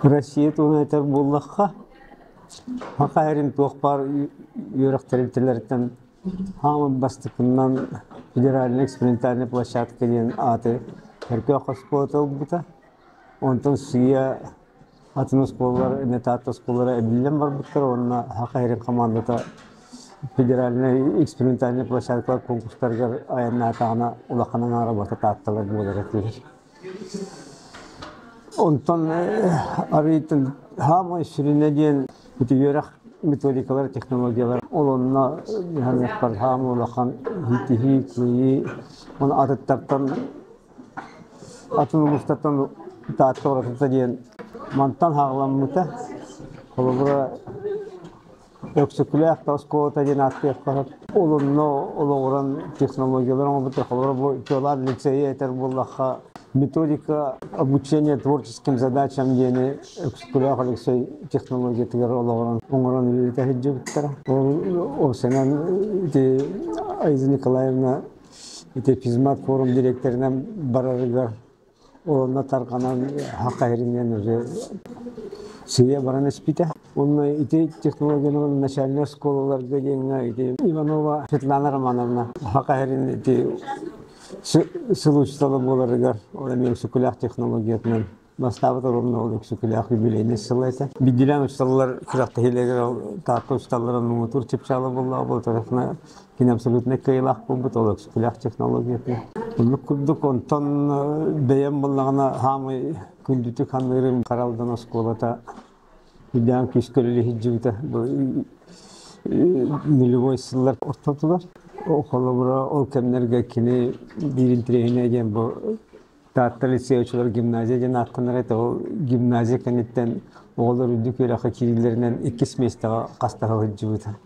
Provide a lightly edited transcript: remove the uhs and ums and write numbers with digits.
Россия туһунан этэр буоллахха, Саха сирин туох баар үөрэх тэрилтэлэриттэн хааман бастакыннан федеральнай экспериментальнай площадка диэн ааты Өркөөх оскуолата ылбыта. Онтон сыыйа атын оскуолалар, эмиэ Таатта оскуолалара эбиллэн барбыттар уонна Саха сирин хамаандата федеральнай экспериментальнай площадкалар конкурстарыгар айаннаатаҕына улахан аҥаара барыта Таатталар буолар этилэр. Онтон арыйтын хаамай сүрүнэ диэн ити үөрэх методикалар, технологиялар ол онно ханыахпар хаамай улахан иитиһии, кыайыы, оны атыттартан атын улуустартан Таатта уратыта диэн мантан хаҕыламмыта. Холобура Өксөкүлээх да оскуолата диэн ааттыахха сөп. Ол онно олоҕуран технологиялар оҥорбуттар. Холобура, бу Чуолаан лицейи этэр буоллахха, методика обучения творческим задачам диэни Өксөкүлээх Алексей технологиятыгар олоҕуран оҥорон үлэлэтэ сылдьыбыттара. Ол ол ити Аиза Николаевна ити физмат форум директорынан барарыгар Онно тарҕанан хахайринен уже сыыйа баран испитэ. Онно ити технологияны начальнай оскуолаларга диэҥҥэ ити Иванова Светлана Романовна хахайрин ити сыл учуутала буоларыгар ол эмиэ өксөкүлээх технологиятынан бастаабыт оруобуна ол өксөкүлээх юбилейный сыла этэ. Биирдиилээн учууталлар күрэхтэһиилэригэр ол Таатта учууталларын муҥутуур чыпчаала буоллаҕа буолтаҕына Кини абсолютно кыайыылаах буолбут ол өксөкүлээх технологията. Оннук курдук онтон бэйэм буоллаҕына хаамай күндүтүк саныырым Харалдан оскуолата үрдээн күүскэ үлэлии сылдьыбыта бу нулевой сыллар ортотугар. Холобура ол кэмнэргэ кини биир интэриэһинэй диэн бу Таатта лицей учулар гимназия диэн ааттанар этэ. Ол гимназия кэнниттэн оҕолор үрдүк үөрэххэ киириилэринэн иккис миэстэҕэ хастаһа сылдьыбыта.